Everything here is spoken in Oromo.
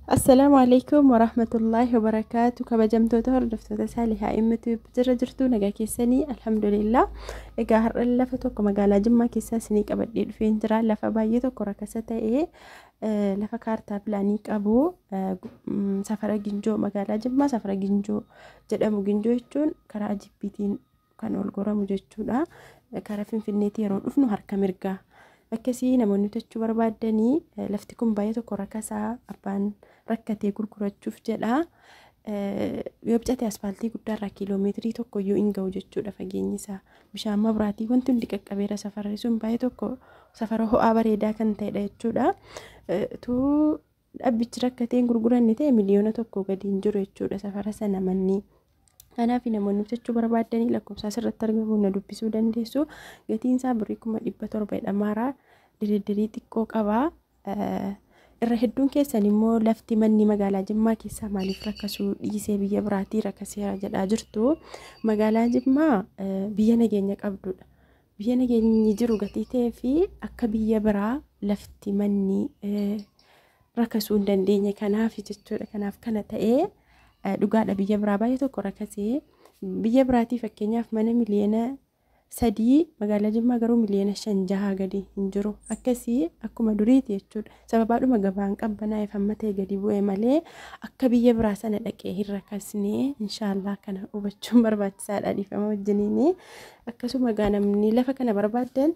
Assalaamu alaikum warahmatullaahi wabarakaatu. Kabajamtoota hordoftoota Saalihaa Immatu jira jirtu, nagaa keessanii? Alhamdulillah. Egaa har'a lafa tokko magaalaa Jimmaa keessaa isinii qabadhee dhufeen jira. Lafa baay'ee tokko rakasa ta'ee, lafa kaartaa pilaanii qabu, safara Ginjoo, magaalaa Jimmaa safara Ginjoo jedhamu. Ginjoo jechuun karaa Jibbiitiin kan ol goramu jechuudha. Karaa Finfinneetti yeroo dhufnu harka mirgaa. Akkasii namoonni bitachuu barbaaddanii, lafti kun baay'ee tokko rakasaa, abbaan rakkatee gurgurachuuf jedha. Yoo bicate aspaaltii guddaarraa kiiloomeetirii 1 iyyuu hin ga'u jechuudha fageenyi isaa. Bishaan, mabraatii, wanti hundi qaqqabeera. Safarri sun baay'ee tokko safara ho'aa bareedaa kan ta'edha jechuudha. Tuu dhabbichi rakkatee hin gurguranne ta'e miliyoona 1 gadi hin jiru jechuudha safara sana manni. Kanaaf namoonni bitachuu barbaaddanii lakkoofsa asirratti argamu na dubbisuu dandeessu. Gatiin isaa birrii 700,000 jedhamaara. Diriirii xiqqoo qaba. Irra hedduun keessan immoo lafti manni magaalaa Jimmaa keessaa maaliif rakkasuu dhiisee biyya biraatii rakkaseera jedhaa jirtu. Magaalaa Jimmaa biyya nageenya qabdudha. Biyya nageenyi jiru gatii ta'ee fi akka biyya biraa lafti manni rakkasuu hin dandeenye kanaaf jechuudha. Kanaaf kana ta'ee dhugaadha, biyya biraa baay'ee tokko rakkasee. Biyya biraatii fakkeenyaaf mana miliyoona 3, magaalaa Jimmaa garuu miliyoona 5, 6 gadi hin jiru. Akkasii akkuma duriiti jechuudha. Sababaadhuma gabaan qabbanaa'eef amma ta'e gadi bu'e malee akka biyya biraa sana dhaqee hin rakkasne. Inshaallah kana hubachuun barbaachisaadha, dhiifama wajjiniini. Akkasuma gaa namni lafa kana barbaaddan